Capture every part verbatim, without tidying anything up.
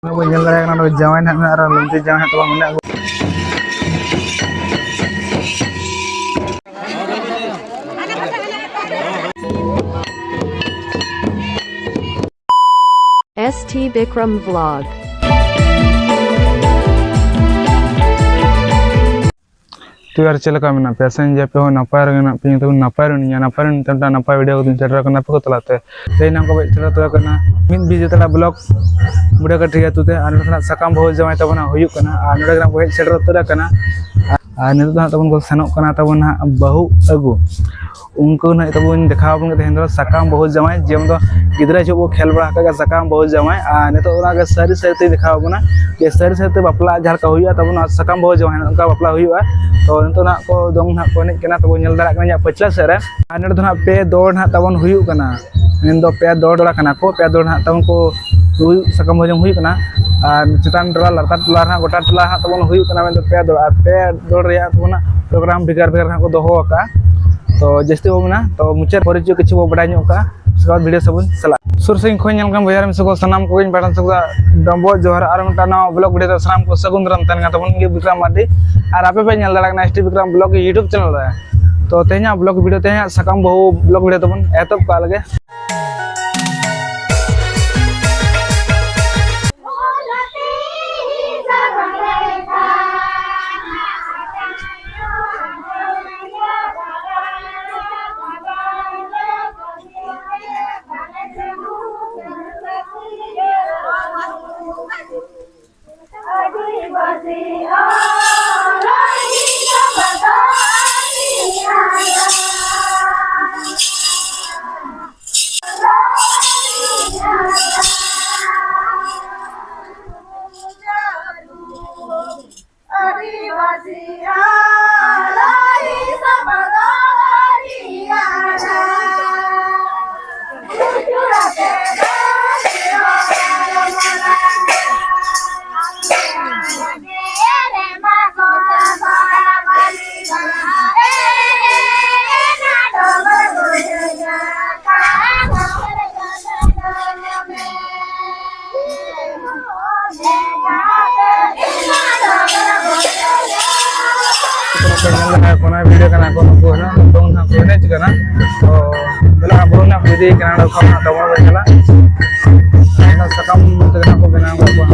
ᱱᱚᱜᱼᱚᱭ ᱵᱚᱱ ᱧᱮᱞ ᱫᱟᱲᱮᱭᱟᱜ ᱠᱟᱱᱟ, ᱱᱚᱰᱮ ᱡᱟᱶᱟᱭ ᱱᱟᱦᱟᱜ ᱢᱮᱱᱟᱜᱼᱟ ᱟᱨ ᱞᱩᱝᱛᱤ ᱡᱟᱶᱟᱭ ᱱᱟᱦᱟᱜ ᱛᱟᱵᱚᱱ ᱢᱮᱱᱟᱜ ᱠᱚᱣᱟ᱾ S T Bikram Vlog. ᱛᱚ ᱟᱨ ᱪᱮᱫ ᱞᱮᱠᱟ ᱢᱮᱱᱟᱜ ᱯᱮᱭᱟ? ᱟᱥᱟᱧ ᱡᱮ ᱟᱯᱮ ᱦᱚᱸ ᱱᱟᱯᱟᱭ ᱨᱮ ᱢᱮᱱᱟᱜ ᱯᱮᱭᱟ, ᱛᱚᱵᱮ ᱱᱟᱯᱟᱭ ᱨᱮ ᱢᱮᱱᱟᱜ ᱯᱮᱭᱟ᱾ ᱱᱟᱯᱟᱭ ᱨᱮ ᱢᱤᱫᱴᱟᱝ ᱱᱟᱯᱟᱭ ᱵᱷᱤᱰᱤᱭᱳ ᱠᱚᱫᱚᱧ ᱥᱮᱴᱮᱨ ᱟᱠᱟᱱᱟ ᱟᱯᱮ ᱠᱚ ᱛᱟᱞᱟᱛᱮ᱾ ᱛᱮᱦᱮᱧ ᱱᱚᱝᱠᱟ ᱵᱚᱱ ᱥᱮᱴᱮᱨ ᱩᱛᱟᱹᱨ ᱟᱠᱟᱱᱟ ᱢᱤᱫ ᱵᱤᱡᱮ ᱛᱟᱞᱟ ᱵᱞᱚᱜ ᱵᱩᱰᱷᱟᱹ ᱠᱟᱹᱴᱷᱤ ᱟᱹᱛᱩ ᱛᱮ, ᱟᱨ ᱱᱚᱰᱮ ᱠᱷᱚᱱᱟᱜ ᱥᱟᱠᱟᱢ ᱵᱟᱹᱦᱩ ᱡᱟᱶᱟᱭ ᱛᱟᱵᱚᱱ ᱦᱟᱸᱜ ᱦᱩᱭᱩᱜ ᱠᱟᱱᱟ, ᱟᱨ ᱱᱚᱰᱮ ᱠᱷᱚᱱᱟᱜ ᱵᱚᱱ ᱦᱮᱡ ᱥᱮᱴᱮᱨ ᱩᱛᱟᱹᱨ ᱟᱠᱟᱱᱟ᱾ ᱟᱨ ᱱᱤᱛᱚᱜ ᱫᱚ ᱦᱟᱸᱜ ᱛᱟᱵᱚᱱ ᱠᱚ ᱥᱮᱱᱚᱜ ᱠᱟᱱᱟ ᱛᱟᱵᱚᱱ ᱦᱟᱸᱜ ᱵᱟᱹᱦᱩ ᱟᱹᱜᱩ᱾ ᱩᱱᱠᱩ ᱱᱟᱦᱟᱜ ᱛᱟᱵᱚᱱ ᱫᱮᱠᱷᱟᱣ ᱟᱵᱚᱱ ᱜᱮ ᱛᱮᱦᱮᱧ ᱫᱚ ᱥᱟᱠᱟᱢ ᱵᱟᱹᱦᱩ ᱡᱟᱶᱟᱭ, ᱡᱮᱢᱚᱱ ᱫᱚ ᱜᱤᱫᱽᱨᱟᱹ ᱡᱚᱦᱚᱜ ᱵᱚ ᱠᱷᱮᱞ ᱵᱟᱲᱟ ᱟᱠᱟᱫ ᱜᱮ ᱥᱟᱠᱟᱢ ᱵᱟᱹᱦᱩ ᱡᱟᱶᱟᱭ᱾ ᱟᱨ ᱱᱤᱛᱚᱜ ᱚᱱᱟ ᱜᱮ ᱥᱟᱹᱨᱤ ᱥᱟᱹᱨᱤ ᱛᱮ ᱫᱮᱠᱷᱟᱣ ᱟᱵᱚᱱᱟ ᱡᱮ ᱥᱟᱹᱨᱤ ᱥᱟᱹᱨᱤ ᱛᱮ ᱵᱟᱯᱞᱟ ᱡᱟᱦᱟᱸ ᱞᱮᱠᱟ ᱦᱩᱭᱩᱜᱼᱟ ᱛᱟᱵᱚᱱ, ᱚᱱᱟ ᱥᱟᱠᱟᱢ ᱵᱟᱹᱦᱩ ᱡᱟᱶᱟᱭ ᱚᱱᱠᱟ ᱵᱟᱯᱞᱟ ᱦᱩᱭᱩᱜᱼᱟ᱾ ᱛᱚ ᱱᱤᱛᱚᱜ ᱱᱟᱦᱟᱜ ᱠᱚ ᱫᱚᱝ ᱱᱟᱦᱟᱜ ᱠᱚ ᱮᱱᱮᱡ ᱠᱟᱱᱟ, ᱛᱚᱵᱚ ᱧᱮᱞ ᱫᱟᱲᱮᱭᱟᱜ ᱠᱟᱱᱟ ᱤᱧᱟᱹᱜ ᱯᱟᱹᱪᱷᱞᱟᱹ ᱥᱮᱫ ᱨᱮ᱾ ᱟᱨ ᱱᱚᱰᱮ ᱫᱚ ᱱᱟᱦᱟᱜ ᱯᱮ ᱫᱚᱲ ᱱᱟᱦᱟᱜ ᱛᱟᱵᱚᱱ ᱦᱩᱭᱩᱜ ᱠᱟᱱᱟ᱾ ᱢᱮᱱᱫᱚ ᱯᱮ ᱫᱚᱲ ᱫᱚᱲᱟ ᱠᱟᱱᱟ ᱠᱚ, ᱯᱮ ᱫᱚᱲ ᱱᱟᱦᱟᱜ ᱛᱟᱵᱚᱱ ᱠᱚ ᱦᱩᱭᱩᱜ, ᱥᱟᱠᱟᱢ ᱵᱟᱹᱦᱩ ᱡᱟᱶᱟᱭ ᱦᱩᱭᱩᱜ ᱠᱟᱱᱟ᱾ ᱟᱨ ᱪᱮᱛᱟᱱ ᱴᱚᱞᱟ ᱞᱟᱛᱟᱨ ᱴᱚᱞᱟ ᱨᱮᱦᱟᱸᱜ ᱜᱚᱴᱟ ᱴᱚᱞᱟ ᱨᱮᱦᱟᱸᱜ ᱛᱟᱵᱚᱱ ᱦᱩᱭᱩᱜ ᱠᱟᱱᱟ, ᱢᱮᱱᱫᱚ ᱯᱮ ᱫᱚᱲ᱾ ᱟᱨ ᱯᱮ ᱫᱚᱲ ᱨᱮᱭᱟᱜ ᱛᱟᱵᱚᱱᱟ ᱯᱨᱳᱜᱨᱟᱢ ᱵᱷᱮᱜᱟᱨ ᱵᱷᱮᱜᱟᱨ ᱦᱟᱸᱜ ᱠᱚ ᱫᱚᱦᱚ ᱟᱠᱟᱫᱼᱟ᱾ ᱛᱚ ᱡᱟᱹᱥᱛᱤ ᱵᱟᱵᱚ ᱢᱮᱱᱟ, ᱛᱚ ᱢᱩᱪᱟᱹᱫ ᱯᱚᱨᱤᱪᱚᱭ ᱠᱤᱪᱷᱩ ᱵᱚ ᱵᱟᱰᱟᱭ ᱧᱚᱜ ᱠᱟᱜᱼᱟ, ᱩᱥᱠᱮ ᱵᱟᱫ ᱵᱷᱤᱰᱤᱭᱳ ᱥᱮᱫ ᱵᱚᱱ ᱪᱟᱞᱟᱜᱼᱟ᱾ ᱥᱩᱨ ᱥᱟᱺᱜᱤᱧ ᱠᱷᱚᱱ ᱧᱮᱞ ᱠᱟᱱ ᱵᱚᱭᱦᱟ ᱢᱤᱥᱤ ᱠᱚ ᱥᱟᱱᱟᱢ ᱠᱚᱜᱮᱧ ᱵᱟᱲᱟᱭ ᱦᱚᱪᱚ ᱠᱚᱣᱟ ᱰᱚᱢᱵᱚᱜ ᱡᱚᱦᱟᱨ᱾ ᱟᱨ ᱢᱤᱫᱴᱟᱝ ᱱᱟᱣᱟ ᱵᱞᱚᱜ ᱵᱷᱤᱰᱤᱭᱳ ᱛᱮ ᱥᱟᱱᱟᱢ ᱠᱚ ᱥᱟᱹᱜᱩᱱ ᱫᱟᱨᱟᱢ ᱛᱟᱦᱮᱱ ᱠᱟᱱ ᱛᱟᱵᱚᱱ ᱜᱮ ᱵᱤᱠᱨᱚᱢ ᱢᱟᱨᱰᱤ᱾ ᱟᱨ ᱟᱯᱮ ᱯᱮ ᱧᱮᱞ ᱫᱟᱲᱮᱭᱟᱜ ᱠᱟᱱᱟ S T Bikram blog YouTube channel ᱨᱮ᱾ ᱛᱚ ᱛᱮᱦᱮᱧᱟᱜ ᱵᱞᱚᱜ ᱵᱷᱤᱰᱤᱭᱳ, ᱛᱮᱦᱮᱧᱟᱜ ᱥᱟᱠᱟᱢ ᱵᱟᱹᱦᱩ ᱵᱞᱚᱜ ᱵᱷᱤᱰᱤᱭᱳ ᱛᱟᱵᱚᱱ ᱮᱛᱚᱦᱚᱵ ᱠᱟᱜ ᱞᱮᱜᱮ᱾ ᱯᱮ ᱧᱮᱞ ᱫᱟᱲᱮᱭᱟᱜ ᱠᱟᱱᱟ, ᱵᱷᱤᱰᱤᱭᱳ ᱠᱟᱱᱟ ᱠᱚ ᱱᱩᱠᱩ ᱦᱟᱸᱜ, ᱱᱤᱛᱚᱝ ᱦᱟᱸᱜ ᱠᱚ ᱮᱱᱮᱡ ᱠᱟᱱᱟ᱾ ᱛᱚ ᱫᱮᱞᱟ ᱦᱟᱸᱜ, ᱵᱩᱨᱩ ᱦᱟᱸᱜ ᱠᱚ ᱤᱫᱤᱭᱮ ᱠᱟᱱᱟ, ᱚᱸᱰᱮ ᱠᱷᱚᱱ ᱦᱟᱸᱜ ᱰᱚᱵᱚᱞ ᱵᱚᱱ ᱧᱮᱞᱟ᱾ ᱚᱱᱟ ᱥᱟᱠᱟᱢ ᱛᱮᱜᱮ ᱦᱟᱸᱜ ᱠᱚ ᱵᱮᱱᱟᱣ ᱠᱟᱜ ᱠᱚᱣᱟ᱾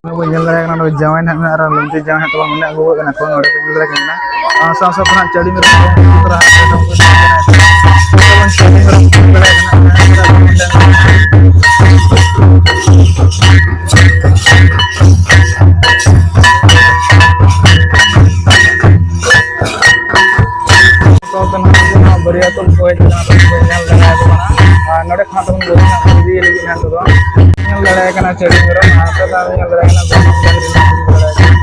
ᱱᱚᱜᱼᱚᱭ ᱵᱚᱱ ᱧᱮᱞ ᱫᱟᱲᱮᱭᱟᱜ ᱠᱟᱱᱟ, ᱱᱚᱰᱮ ᱡᱟᱶᱟᱭ ᱱᱟᱦᱟᱜ ᱢᱮᱱᱟᱜᱼᱟ ᱟᱨ ᱞᱩᱝᱛᱤ ᱡᱟᱶᱟᱭ ᱦᱟᱸᱜ ᱛᱟᱵᱚᱱ ᱢᱮᱱᱟᱜ ᱟᱹᱜᱩ ᱠᱟᱱᱟ ᱠᱚ, ᱱᱚᱰᱮ ᱠᱚ ᱧᱮᱞ ᱫᱟᱲᱮᱭᱟᱜ ᱠᱟᱱᱟ᱾ ᱟᱨ ᱥᱟᱶ ᱥᱟᱶᱛᱮ ᱱᱟᱦᱟᱜ ᱪᱟᱹᱰᱤ ᱢᱮᱨᱚᱢ ᱠᱚ ᱛᱚᱨᱟ ᱦᱟᱸᱜ ᱪᱟᱹᱰᱤ ᱢᱮᱨᱚᱢ ᱠᱚ ᱧᱮᱞ ᱫᱟᱲᱮᱭᱟᱜ ᱠᱟᱱᱟ᱾ ᱥᱟᱶᱛᱮ ᱱᱟᱦᱟᱜ ᱩᱱᱠᱩ ᱱᱟᱦᱟᱜ ᱵᱟᱹᱨᱭᱟᱹᱛ ᱠᱚ ᱦᱮᱡ ᱠᱟᱱᱟ, ᱛᱚ ᱩᱱᱠᱩ ᱧᱮᱞ ᱫᱟᱲᱮᱭᱟᱠᱚ ᱠᱟᱱᱟ᱾ ᱟᱨ ᱱᱚᱰᱮ ᱠᱷᱚᱱᱟᱜ ᱛᱟᱵᱚᱱ ᱜᱟᱹᱰᱤ ᱱᱟᱦᱟᱜ ᱤᱫᱤᱭᱮ ᱞᱟᱹᱜᱤᱫ ᱱᱟᱦᱟᱜ ᱱᱤᱛᱚᱜ ᱫᱚ ᱧᱮᱞ ᱫᱟᱲᱮᱭᱟᱭ ᱠᱟᱱᱟ ᱪᱟᱹᱰᱤ ᱢᱮᱨᱚᱢ, ᱟᱨ ᱱᱚᱛᱮ ᱫᱚ ᱧᱮᱞ ᱫᱟᱲᱮᱭᱟᱭ ᱠᱟᱱᱟ ᱜᱚᱱᱚᱝ ᱰᱟᱝᱨᱤ ᱱᱟᱦᱟᱜ ᱤᱫᱤ ᱫᱟᱲᱮᱭᱟᱭ ᱠᱟᱱᱟ᱾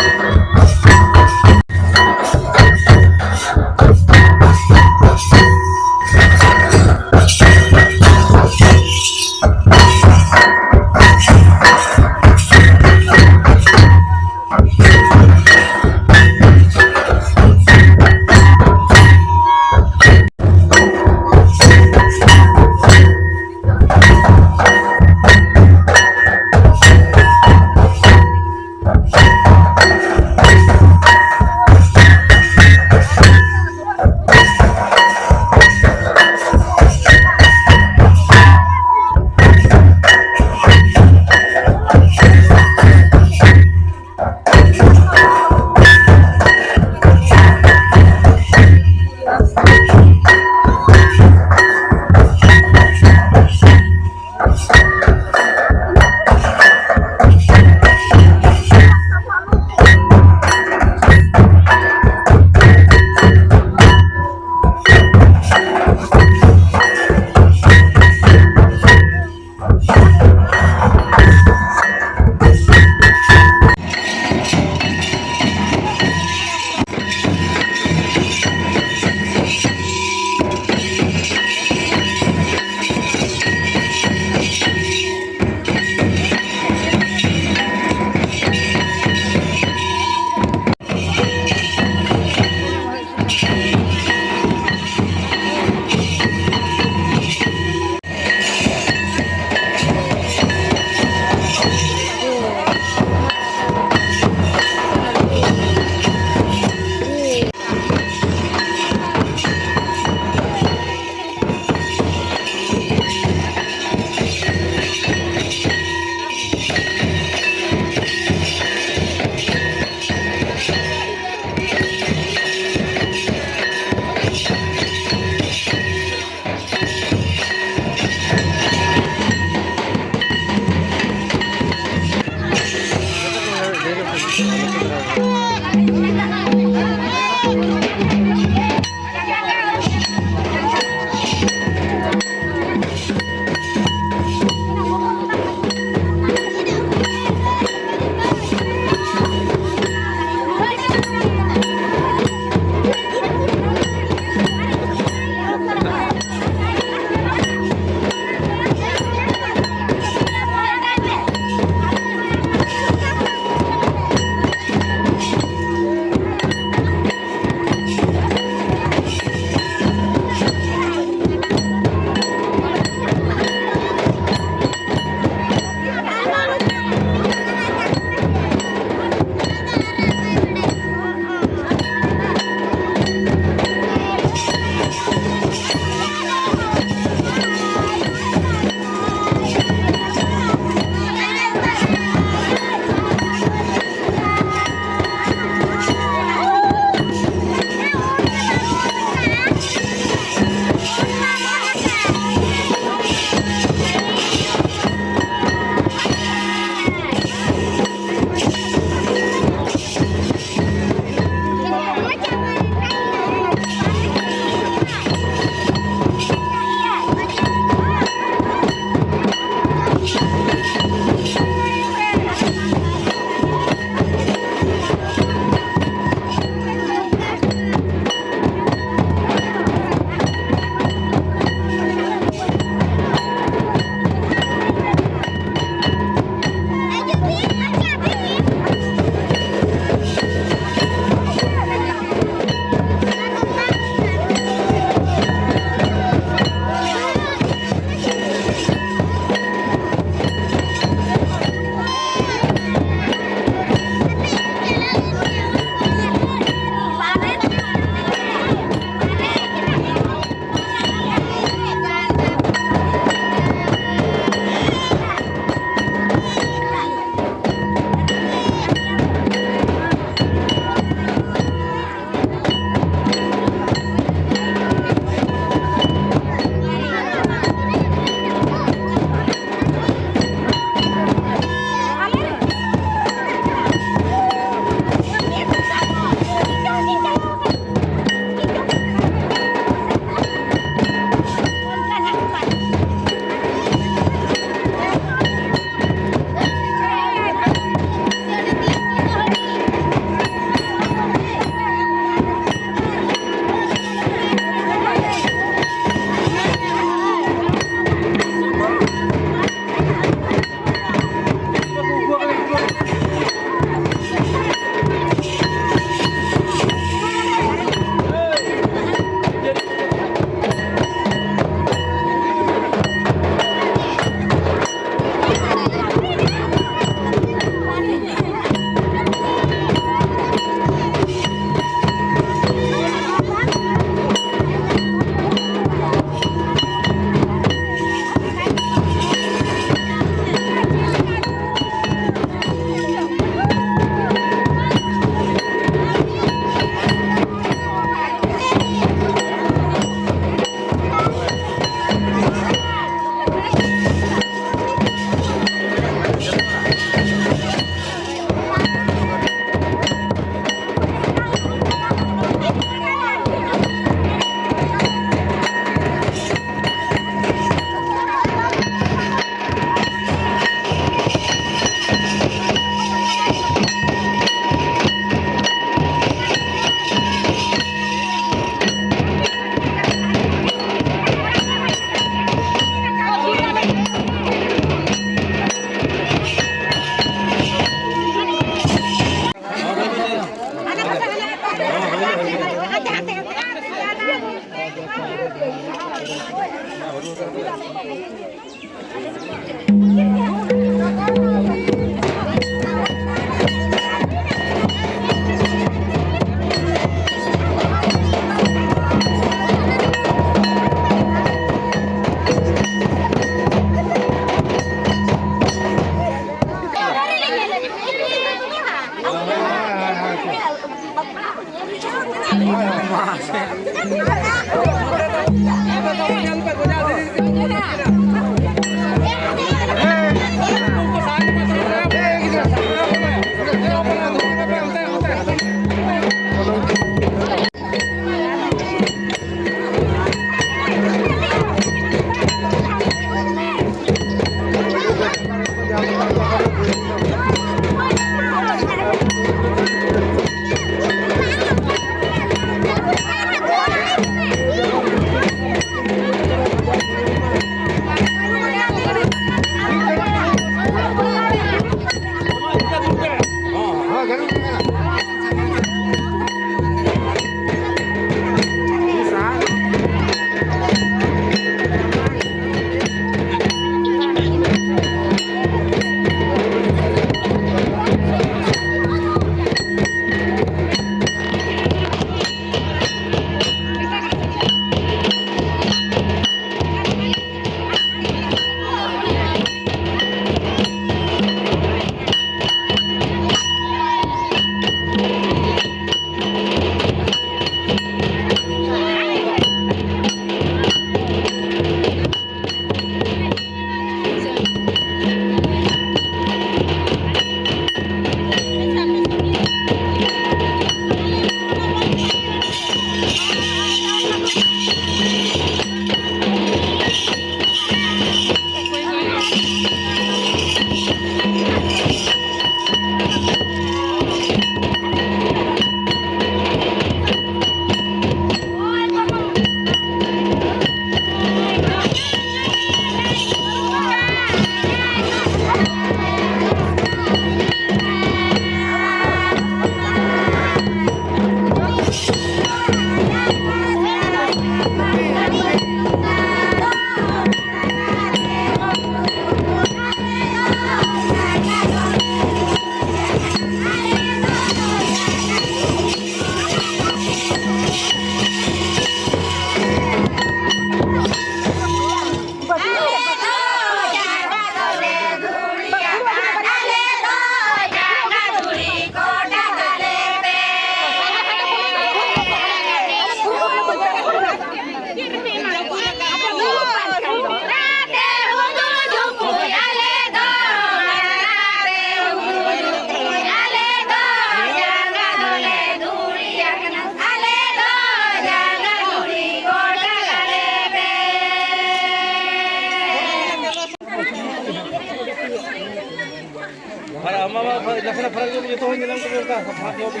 ᱟᱨ ᱟᱢ ᱢᱟ ᱱᱟᱥᱮᱱᱟᱜ ᱯᱷᱟᱨᱟᱠ ᱧᱚᱜ ᱡᱚᱛᱚ ᱦᱚᱲ ᱧᱮᱞ ᱧᱟᱢ ᱠᱚ ᱚᱱᱠᱟ ᱯᱷᱟᱨᱟᱠ ᱧᱚᱜ ᱜᱮ᱾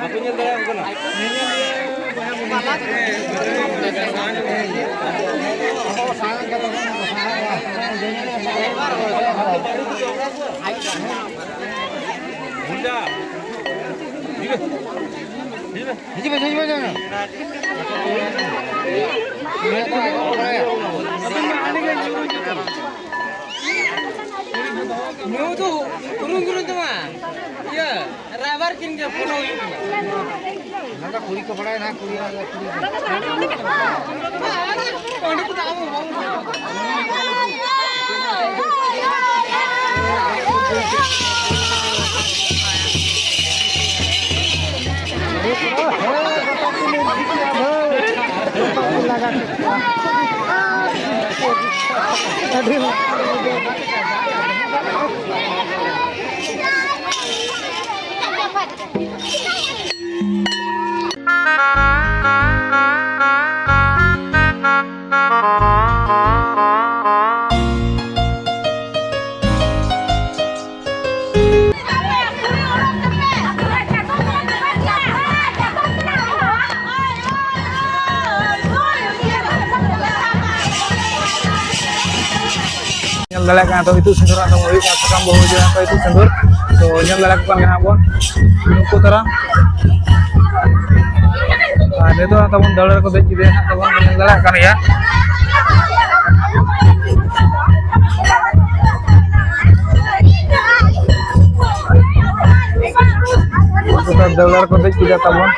ᱵᱟᱠᱚ ᱧᱮᱞ ᱫᱟᱲᱮᱭᱟᱜ ᱠᱟᱱᱟ᱾ ᱵᱷᱩᱞ ᱡᱟ᱾ ᱦᱤᱡᱩᱜ ᱢᱮ, ᱦᱤᱡᱩᱜ ᱢᱮ, ᱦᱤᱡᱩᱜ ᱢᱮ᱾ ᱧᱩ ᱫᱚ ᱩᱨᱩᱢ ᱩᱨᱩᱢ ᱛᱟᱢᱟ᱾ ᱤᱭᱟᱹ, ᱨᱟᱭᱵᱟᱨ ᱠᱤᱱ ᱜᱮ ᱯᱷᱳᱱ ᱦᱩᱭᱩᱜ ᱠᱟᱱᱟ᱾ ᱱᱚᱰᱮ ᱠᱩᱲᱤ ᱠᱚ ᱵᱟᱲᱟᱭᱟ ᱱᱟᱦᱟᱜ, ᱠᱩᱲᱤ ᱟᱨ ᱠᱩᱲᱤ ᱠᱚ᱾ ᱚᱸᱰᱮ ᱠᱚ ᱫᱟᱜ ᱵᱟᱝ᱾ ᱧᱮᱞ ᱫᱟᱲᱮᱭᱟᱜ ᱠᱟᱱᱟ ᱛᱚ, ᱤᱛᱩᱫ ᱥᱤᱸᱫᱩᱨ ᱨᱮᱱᱟᱜ ᱫᱚ ᱦᱩᱭᱩᱜ ᱠᱟᱱᱟ, ᱥᱟᱠᱟᱢ ᱵᱟᱹᱦᱩ ᱡᱟᱶᱟᱭ ᱠᱚ ᱤᱛᱩᱫ ᱥᱤᱸᱫᱩᱨ᱾ ᱛᱚ ᱧᱮᱞ ᱫᱟᱲᱮᱭᱟᱜ ᱠᱟᱱ ᱜᱮ ᱦᱟᱸᱜ ᱵᱚᱱ ᱱᱩᱠᱩ ᱛᱟᱨᱟ᱾ ᱟᱨ ᱱᱤᱛᱚᱜ ᱦᱟᱸᱜ ᱛᱟᱵᱚᱱ ᱫᱟᱹᱣᱲᱟᱹ ᱨᱮᱠᱚ ᱫᱮᱡ ᱠᱮᱫᱮᱭᱟ ᱦᱟᱸᱜ ᱛᱟᱵᱚᱱ, ᱧᱮᱞ ᱫᱟᱲᱮᱭᱟᱜ ᱠᱟᱱ ᱜᱮᱭᱟ᱾ ᱱᱩᱠᱩ ᱫᱚ ᱫᱟᱹᱣᱲᱟᱹ ᱨᱮᱠᱚ ᱫᱮᱡ ᱠᱮᱫᱮᱭᱟ ᱛᱟᱵᱚᱱ᱾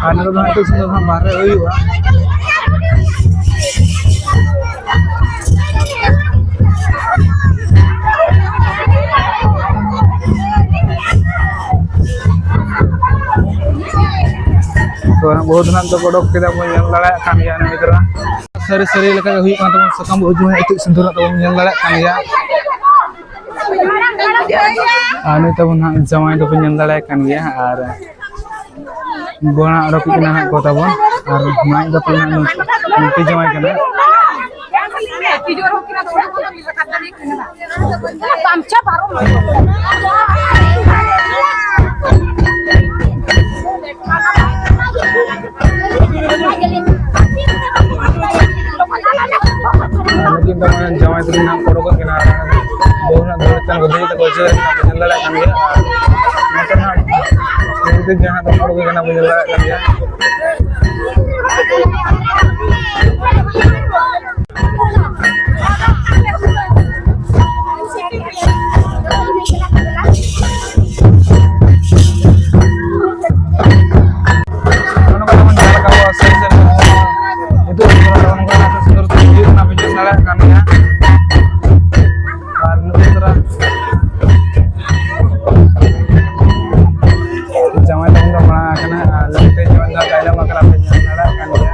ᱟᱨ ᱱᱤᱛᱚᱜ ᱫᱚ ᱦᱟᱸᱜ ᱤᱛᱩᱫ ᱥᱤᱸᱫᱩᱨ ᱫᱚ ᱦᱟᱸᱜ ᱵᱟᱦᱨᱮ ᱦᱩᱭᱩᱜᱼᱟ᱾ ᱛᱚ, ᱵᱟᱹᱦᱩ ᱫᱚ ᱱᱟᱜ ᱫᱚ ᱚᱰᱚᱠ ᱠᱮᱫᱟ ᱵᱚᱱ, ᱧᱮᱞ ᱫᱟᱲᱮᱭᱟᱜ ᱠᱟᱱ ᱜᱮᱭᱟ ᱱᱩᱭ ᱫᱚ᱾ ᱥᱟᱹᱨᱤ ᱥᱟᱹᱨᱤ ᱞᱮᱠᱟ ᱜᱮ ᱦᱩᱭᱩᱜ ᱠᱟᱱ ᱛᱟᱵᱚᱱ, ᱥᱟᱠᱟᱢ ᱵᱟᱹᱦᱩ ᱡᱩ ᱤᱛᱩᱫ ᱥᱤᱸᱫᱩᱨ ᱨᱮᱱᱟᱜ ᱛᱟᱵᱚᱱ ᱧᱮᱞ ᱫᱟᱲᱮᱭᱟᱜ ᱠᱟᱱ ᱜᱮᱭᱟ᱾ ᱟᱨ ᱱᱩᱭ ᱛᱟᱵᱚᱱ ᱦᱟᱸᱜ ᱡᱟᱶᱟᱭ ᱫᱚᱵᱚᱱ ᱧᱮᱞ ᱫᱟᱲᱮᱭᱟᱜ ᱠᱟᱱ ᱜᱮᱭᱟ᱾ ᱟᱨ ᱜᱚᱦᱚᱲ ᱚᱰᱚᱠ ᱠᱟᱱᱟ ᱦᱟᱸᱜ ᱠᱚ ᱛᱟᱵᱚᱱ᱾ ᱟᱨ ᱢᱟᱹᱭ ᱫᱚ ᱯᱟᱞᱮ ᱦᱟᱸᱜ ᱱᱩᱠᱤᱱ ᱡᱟᱶᱟᱭ ᱠᱟᱱᱟ᱾ ᱵᱤᱡᱚᱭ ᱦᱚᱸ ᱠᱤᱱᱟ ᱫᱚ ᱚᱸᱰᱮ ᱠᱷᱚᱱ ᱫᱚ ᱢᱤᱫ ᱨᱟᱠᱟᱵ ᱫᱟᱲᱮᱭᱟᱜ ᱠᱟᱱᱟ᱾ ᱜᱟᱢᱪᱷᱟ ᱯᱟᱨᱚᱢ᱾ ᱱᱩᱠᱤᱱ ᱫᱚ ᱢᱟᱱᱮ ᱡᱟᱶᱟᱭ ᱛᱟᱹᱠᱤᱱ ᱦᱟᱸᱜ ᱠᱚ ᱚᱰᱚᱠᱚᱜ ᱠᱟᱱᱟ᱾ ᱵᱟᱹᱦᱩ ᱨᱮᱱᱟᱜ ᱫᱟᱹᱲ ᱛᱮ ᱩᱱᱠᱩ ᱫᱩᱲᱩᱵ ᱛᱟᱠᱚ ᱪᱮᱫ ᱞᱮᱠᱟ ᱯᱮ ᱧᱮᱞ ᱫᱟᱲᱮᱭᱟᱜ ᱠᱟᱱ ᱜᱮᱭᱟ᱾ ᱟᱨ ᱱᱚᱛᱮ ᱦᱟᱸᱜ ᱱᱩᱠᱤᱱ ᱡᱟᱦᱟᱸ ᱫᱚ ᱠᱚ ᱚᱰᱚᱠᱚᱜ ᱠᱟᱱᱟ ᱯᱮ ᱧᱮᱞ ᱫᱟᱲᱮᱭᱟᱜ ᱠᱟᱱ ᱜᱮᱭᱟ᱾ ᱱᱚᱜᱼᱚ ᱱᱚᱝᱠᱟ ᱛᱟᱵᱚᱱ ᱡᱟᱦᱟᱸ ᱞᱮᱠᱟ ᱟᱵᱚᱣᱟᱜ ᱥᱟᱹᱨᱤ ᱥᱮᱨᱢᱟ ᱱᱤᱛᱚᱜ ᱱᱚᱜᱼᱚ ᱱᱚᱝᱠᱟ ᱥᱩᱱᱫᱚᱨ ᱛᱮ ᱦᱩᱭᱩᱜ ᱠᱟᱱᱟ, ᱵᱤᱱ ᱧᱮᱞ ᱫᱟᱲᱮᱭᱟᱜ ᱠᱟᱱ ᱜᱮᱭᱟ᱾ ᱟᱨ ᱱᱚᱜᱼᱚ ᱱᱚᱝᱠᱟ ᱡᱟᱶᱟᱭ ᱛᱟᱵᱚᱱ ᱫᱚ ᱢᱟᱲᱟᱝ ᱟᱠᱟᱱᱟ ᱟᱨ ᱞᱩᱝᱛᱤ ᱡᱟᱶᱟᱭ ᱫᱚ ᱛᱟᱭᱱᱚᱢ ᱟᱠᱟᱱᱟ, ᱯᱮ ᱧᱮᱞ ᱫᱟᱲᱮᱭᱟᱜ ᱠᱟᱱ ᱜᱮᱭᱟ᱾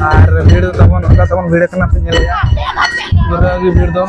ᱟᱨ ᱵᱷᱤᱲ ᱫᱚ ᱛᱟᱵᱚᱱ ᱚᱱᱠᱟ ᱛᱟᱵᱚᱱ ᱵᱷᱤᱲ ᱟᱠᱟᱱᱟ, ᱯᱮ ᱧᱮᱞ ᱜᱮᱭᱟ ᱯᱩᱨᱟᱹ ᱜᱮ ᱵᱷᱤᱲ ᱫᱚ᱾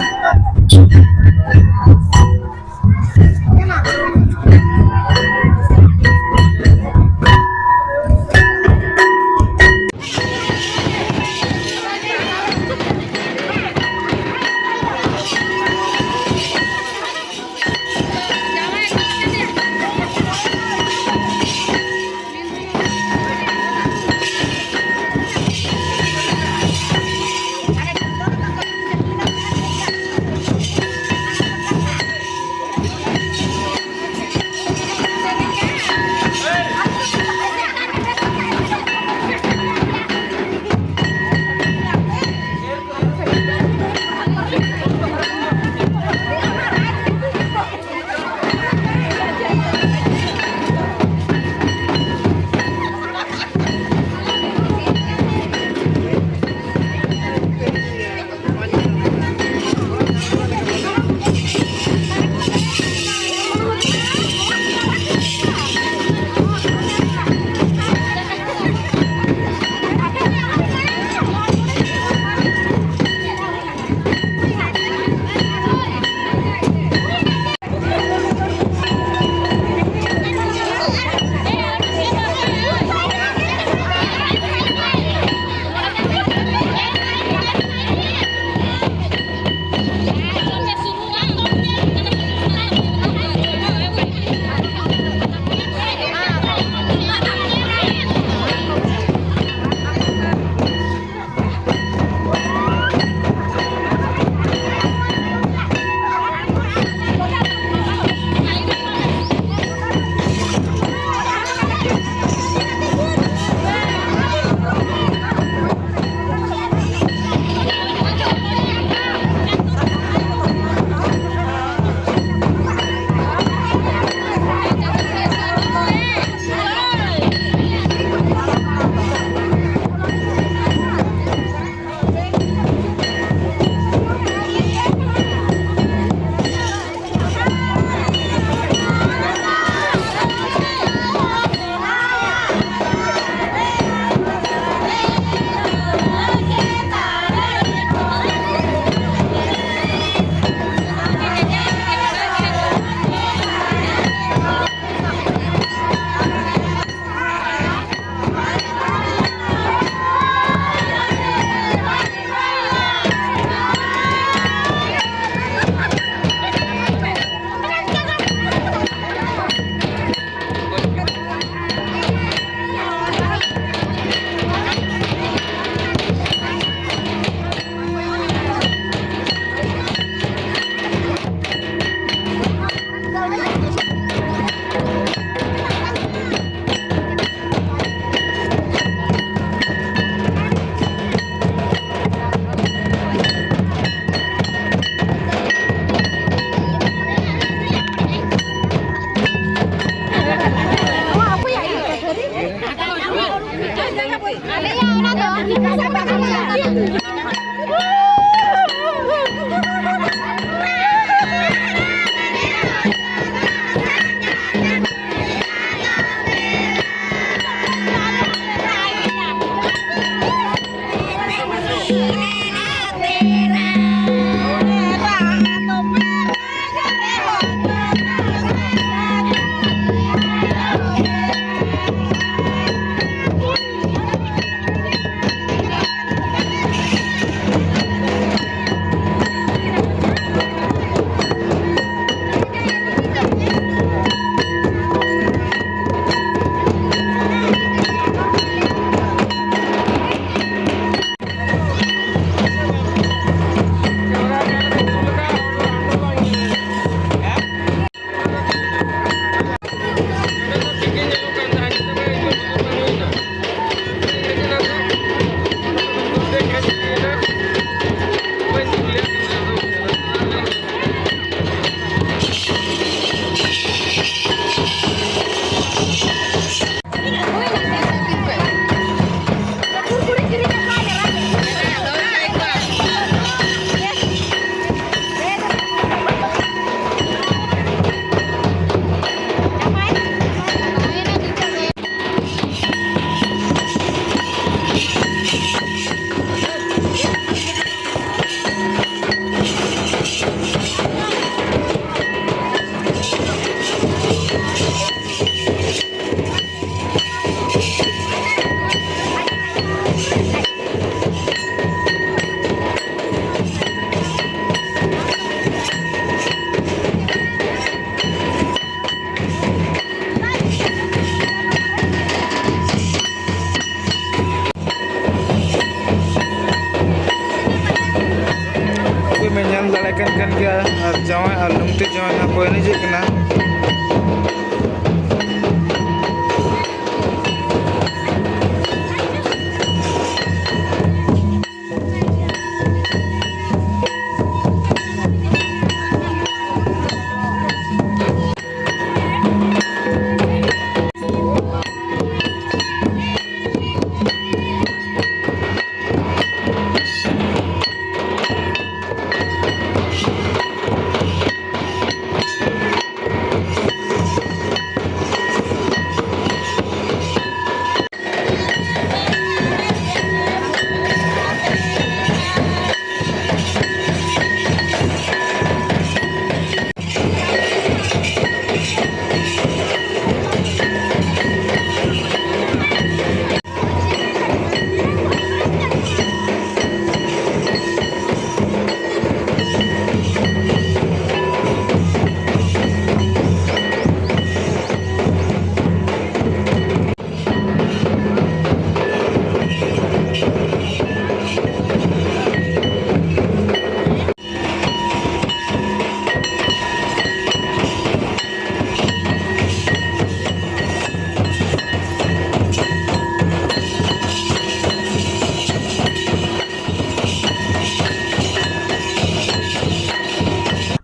ᱚᱠᱚᱭ ᱢᱮ ᱧᱮᱞ ᱫᱟᱲᱮ ᱠᱟᱱ ᱠᱟᱱ ᱜᱮᱭᱟ, ᱟᱨ ᱡᱟᱶᱟᱭ ᱟᱨ ᱞᱩᱝᱛᱤ ᱡᱟᱶᱟᱭ ᱱᱟᱜ ᱠᱚ ᱮᱱᱮᱡᱮᱜ ᱠᱟᱱᱟ᱾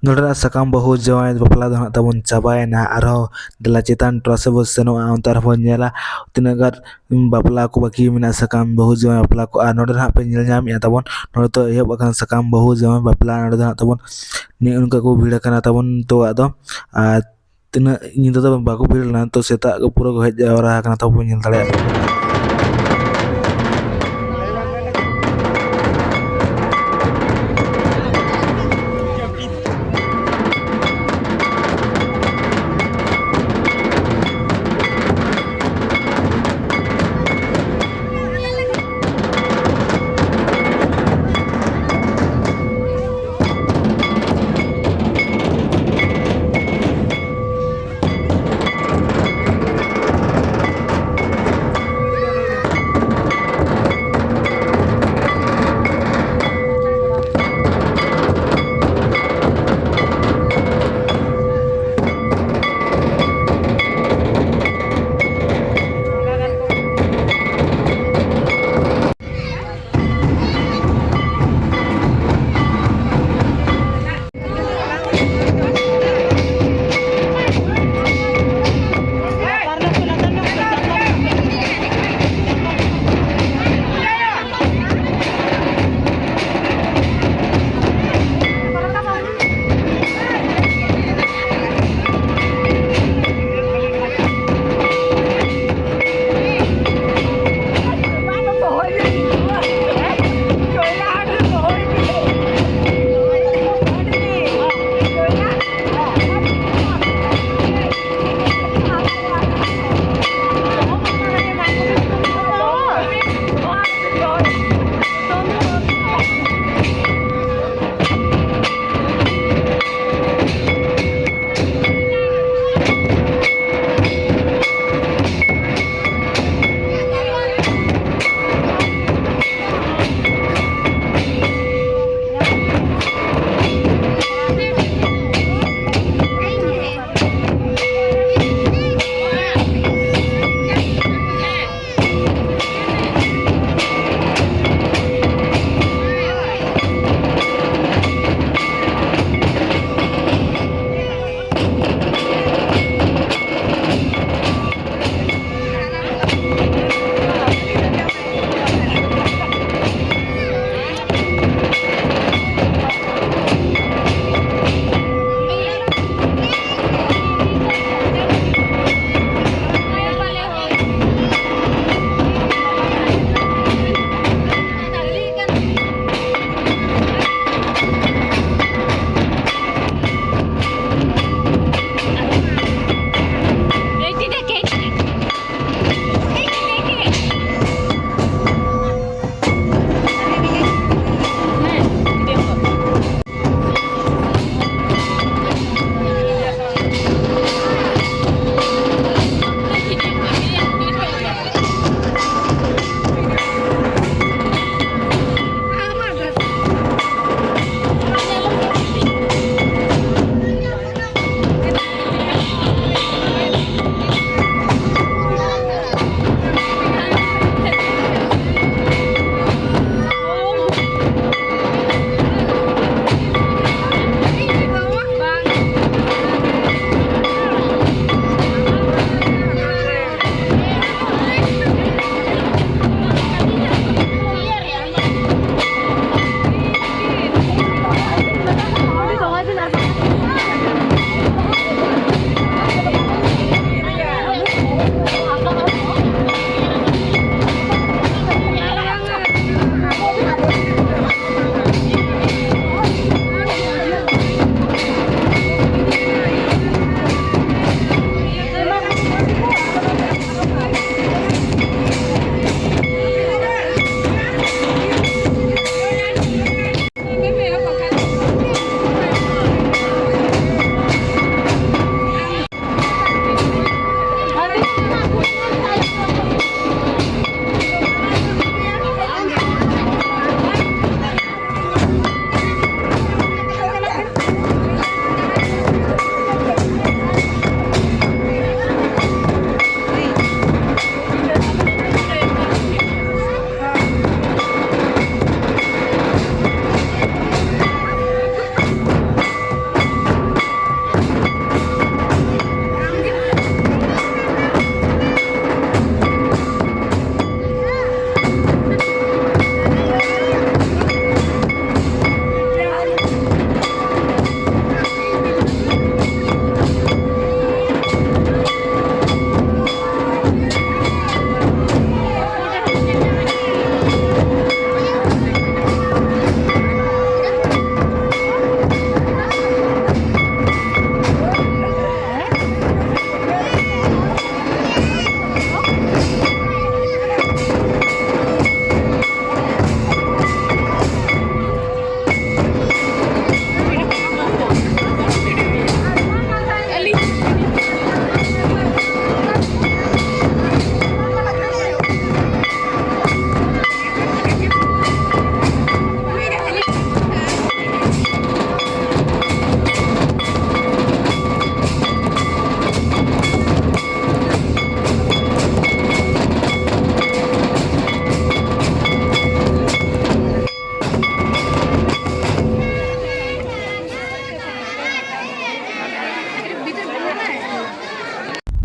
ᱱᱚᱰᱮᱱᱟᱜ ᱥᱟᱠᱟᱢ ᱵᱟᱹᱦᱩ ᱡᱟᱶᱟᱭ ᱵᱟᱯᱞᱟ ᱫᱚ ᱦᱟᱸᱜ ᱛᱟᱵᱚᱱ ᱪᱟᱵᱟᱭᱮᱱᱟ᱾ ᱟᱨᱦᱚᱸ ᱫᱮᱞᱟ ᱪᱮᱛᱟᱱ ᱴᱚᱞᱟ ᱥᱮᱫ ᱵᱚᱱ ᱥᱮᱱᱚᱜᱼᱟ, ᱚᱱᱛᱮ ᱨᱮᱦᱚᱸ ᱵᱚᱱ ᱧᱮᱞᱟ ᱛᱤᱱᱟᱹᱜ ᱜᱟᱱ ᱵᱟᱯᱞᱟ ᱠᱚ ᱵᱟᱹᱠᱤ ᱢᱮᱱᱟᱜᱼᱟ, ᱥᱟᱠᱟᱢ ᱵᱟᱹᱦᱩ ᱡᱟᱶᱟᱭ ᱵᱟᱯᱞᱟ ᱠᱚ᱾ ᱟᱨ ᱱᱚᱰᱮ ᱦᱟᱸᱜ ᱯᱮ ᱧᱮᱞ ᱧᱟᱢᱮᱫᱼᱟ ᱛᱟᱵᱚᱱ, ᱱᱚᱰᱮ ᱫᱚ ᱮᱦᱚᱵ ᱟᱠᱟᱱᱟ ᱥᱟᱠᱟᱢ ᱵᱟᱹᱦᱩ ᱡᱟᱶᱟᱭ ᱵᱟᱯᱞᱟ᱾ ᱱᱚᱰᱮ ᱫᱚ ᱦᱟᱸᱜ ᱛᱟᱵᱚᱱ ᱱᱤᱭᱟᱹ ᱚᱱᱠᱟ ᱠᱚ ᱵᱷᱤᱲ ᱟᱠᱟᱱᱟ ᱛᱟᱵᱚᱱ ᱱᱤᱛᱚᱜᱟᱜ ᱫᱚ᱾ ᱟᱨ ᱛᱤᱱᱟᱹᱜ ᱧᱤᱫᱟᱹ ᱫᱚ ᱵᱟᱠᱚ ᱵᱷᱤᱲ ᱞᱮᱱᱟ, ᱛᱚ ᱥᱮᱛᱟᱜ ᱜᱮ ᱯᱩᱨᱟᱹ ᱠᱚ ᱦᱮᱡ ᱡᱟᱣᱨᱟ ᱟᱠᱟᱱᱟ, ᱛᱚ ᱵᱚᱱ ᱧᱮᱞ ᱫᱟᱲᱮᱭᱟᱜ ᱠᱟᱱᱟ᱾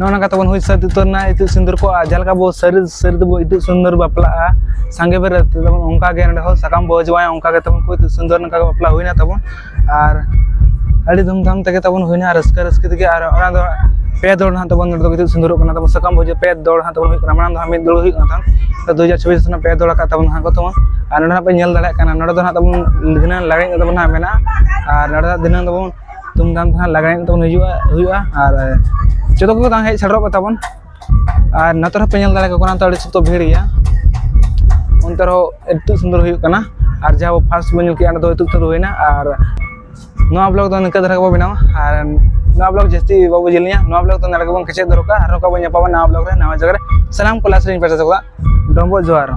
ᱚᱱᱟ ᱠᱟᱛᱮ ᱵᱚᱱ ᱦᱩᱭ ᱥᱟᱹᱛ ᱩᱛᱟᱹᱨ ᱮᱱᱟ ᱤᱛᱩᱫ ᱥᱤᱸᱫᱩᱨ ᱠᱚ᱾ ᱟᱨ ᱡᱟᱦᱟᱸ ᱞᱮᱠᱟ ᱵᱚ ᱥᱟᱹᱨᱤ ᱥᱟᱹᱨᱤ ᱛᱮᱵᱚ ᱤᱛᱩᱫ ᱥᱤᱸᱫᱩᱨ ᱵᱟᱯᱞᱟᱜᱼᱟ, ᱥᱟᱸᱜᱮ ᱵᱟᱹᱨᱭᱟᱹᱛ ᱛᱮᱵᱚᱱ, ᱚᱱᱠᱟ ᱜᱮ ᱱᱚᱰᱮ ᱦᱚᱸ ᱥᱟᱠᱟᱢ ᱵᱚ ᱦᱚᱡᱚᱜᱼᱟ, ᱚᱱᱠᱟ ᱠᱟᱛᱮ ᱵᱚᱱ ᱠᱚ ᱤᱛᱩᱫ ᱥᱤᱸᱫᱩᱨ, ᱱᱚᱝᱠᱟ ᱜᱮ ᱵᱟᱯᱞᱟ ᱦᱩᱭᱱᱟ ᱛᱟᱵᱚᱱ᱾ ᱟᱨ ᱟᱹᱰᱤ ᱫᱷᱩᱢᱫᱷᱟᱢ ᱛᱮᱜᱮ ᱛᱟᱵᱚᱱ ᱦᱩᱭᱱᱟ, ᱨᱟᱹᱥᱠᱟᱹ ᱨᱟᱹᱥᱠᱤ ᱛᱮᱜᱮ᱾ ᱟᱨ ᱚᱱᱟ ᱫᱚ ᱯᱮ ᱫᱚᱞ ᱱᱟᱦᱟᱜ ᱛᱟᱵᱚᱱ ᱱᱚᱰᱮ ᱫᱚ ᱤᱛᱩᱫ ᱥᱤᱸᱫᱩᱨᱚᱜ ᱠᱟᱱᱟ ᱛᱟᱵᱚᱱ, ᱥᱟᱠᱟᱢ ᱵᱚ ᱦᱚᱡᱚᱜ ᱯᱮ ᱫᱚᱞ ᱱᱟᱦᱟᱜ ᱛᱟᱵᱚᱱ ᱦᱩᱭᱩᱜ ᱠᱟᱱᱟ᱾ ᱢᱟᱲᱟᱝ ᱫᱚ ᱦᱟᱸᱜ ᱢᱤᱫ ᱫᱚᱞ ᱦᱩᱭᱩᱜ ᱠᱟᱱ ᱛᱟᱦᱮᱸᱫ, ᱫᱩ ᱦᱟᱡᱟᱨ ᱪᱷᱟᱵᱵᱤᱥ ᱨᱮᱱᱟᱜ ᱯᱮ ᱫᱚᱞ ᱟᱠᱟᱫ ᱛᱟᱵᱚᱱ ᱦᱟᱸᱜ ᱠᱚ ᱛᱟᱵᱚᱱ᱾ ᱟᱨ ᱱᱚᱰᱮ ᱦᱟᱸᱜ ᱯᱮ ᱧᱮᱞ ᱫᱟᱲᱮᱭᱟᱜ ᱠᱟᱱᱟ, ᱱᱚᱰᱮ ᱫᱚ ᱦᱟᱸᱜ ᱛᱟᱵᱚᱱ ᱫᱷᱤᱱᱟᱹᱝ ᱞᱟᱜᱽᱲᱮ ᱮᱱᱮᱡ ᱛᱟᱵᱚᱱ ᱦᱟᱸᱜ ᱢᱮᱱᱟᱜᱼᱟ᱾ ᱟᱨ ᱱᱚᱰᱮ ᱫᱚ ᱦᱟᱸᱜ ᱫᱷᱤᱱᱟᱹᱝ ᱛᱟᱵᱚᱱ ᱫᱷᱩᱢᱫᱷᱟᱢ ᱛᱮ ᱦᱟᱸᱜ ᱞᱟᱜᱽᱲᱮ ᱮᱱᱮᱡ ᱛᱟᱵᱚᱱ ᱦᱩᱭᱩᱜᱼᱟ, ᱦᱩᱭᱩᱜᱼᱟ᱾ ᱟᱨ ᱡᱚᱛᱚ ᱠᱚᱜᱮ ᱛᱟᱦᱮᱸ ᱦᱮᱡ ᱥᱮᱴᱮᱨᱚᱜ ᱯᱮ ᱛᱟᱵᱚᱱ᱾ ᱟᱨ ᱱᱚᱛᱮ ᱨᱮᱦᱚᱸ ᱯᱮ ᱧᱮᱞ ᱫᱟᱲᱮ ᱠᱚ ᱠᱟᱱᱟ, ᱛᱚ ᱟᱹᱰᱤ ᱥᱚᱠᱛᱚ ᱵᱷᱤᱲ ᱜᱮᱭᱟ᱾ ᱚᱱᱛᱮ ᱨᱮᱦᱚᱸ ᱤᱛᱩᱫ ᱥᱤᱸᱫᱩᱨ ᱦᱩᱭᱩᱜ ᱠᱟᱱᱟ᱾ ᱟᱨ ᱡᱟᱦᱟᱸ ᱟᱵᱚ ᱯᱷᱟᱥᱴ ᱵᱚᱱ ᱧᱮᱞ ᱠᱮᱜᱼᱟ, ᱚᱸᱰᱮ ᱫᱚ ᱤᱛᱩᱫ ᱥᱤᱸᱫᱩᱨ ᱦᱩᱭᱱᱟ᱾ ᱟᱨ ᱱᱚᱣᱟ ᱵᱞᱚᱜ ᱫᱚ ᱱᱤᱝᱠᱟᱹ ᱫᱷᱟᱨᱟ ᱜᱮᱵᱚ ᱵᱮᱱᱟᱣᱟ᱾ ᱟᱨ ᱱᱚᱣᱟ ᱵᱞᱚᱜ ᱡᱟᱹᱥᱛᱤ ᱵᱟᱵᱚ ᱡᱤᱞᱤᱧᱟ, ᱱᱚᱣᱟ ᱵᱞᱚᱜ ᱫᱚ ᱱᱚᱰᱮ ᱜᱮᱵᱚᱱ ᱠᱮᱪᱮᱫ ᱫᱚᱦᱚ ᱠᱟᱜᱼᱟ᱾ ᱟᱨ ᱱᱚᱝᱠᱟ ᱵᱚᱱ ᱧᱟᱯᱟᱢᱟ ᱱᱟᱣᱟ ᱵᱞᱚᱜ ᱨᱮ, ᱱᱟᱣᱟ ᱡᱟᱭᱜᱟ ᱨᱮ᱾ ᱥᱟᱱᱟᱢ ᱠᱚ ᱞᱟᱥ ᱨᱮᱧ ᱯᱟᱥᱟ ᱠᱚᱣᱟ, ᱰᱚᱢᱵᱚᱜ ᱡᱚᱦᱟᱨ᱾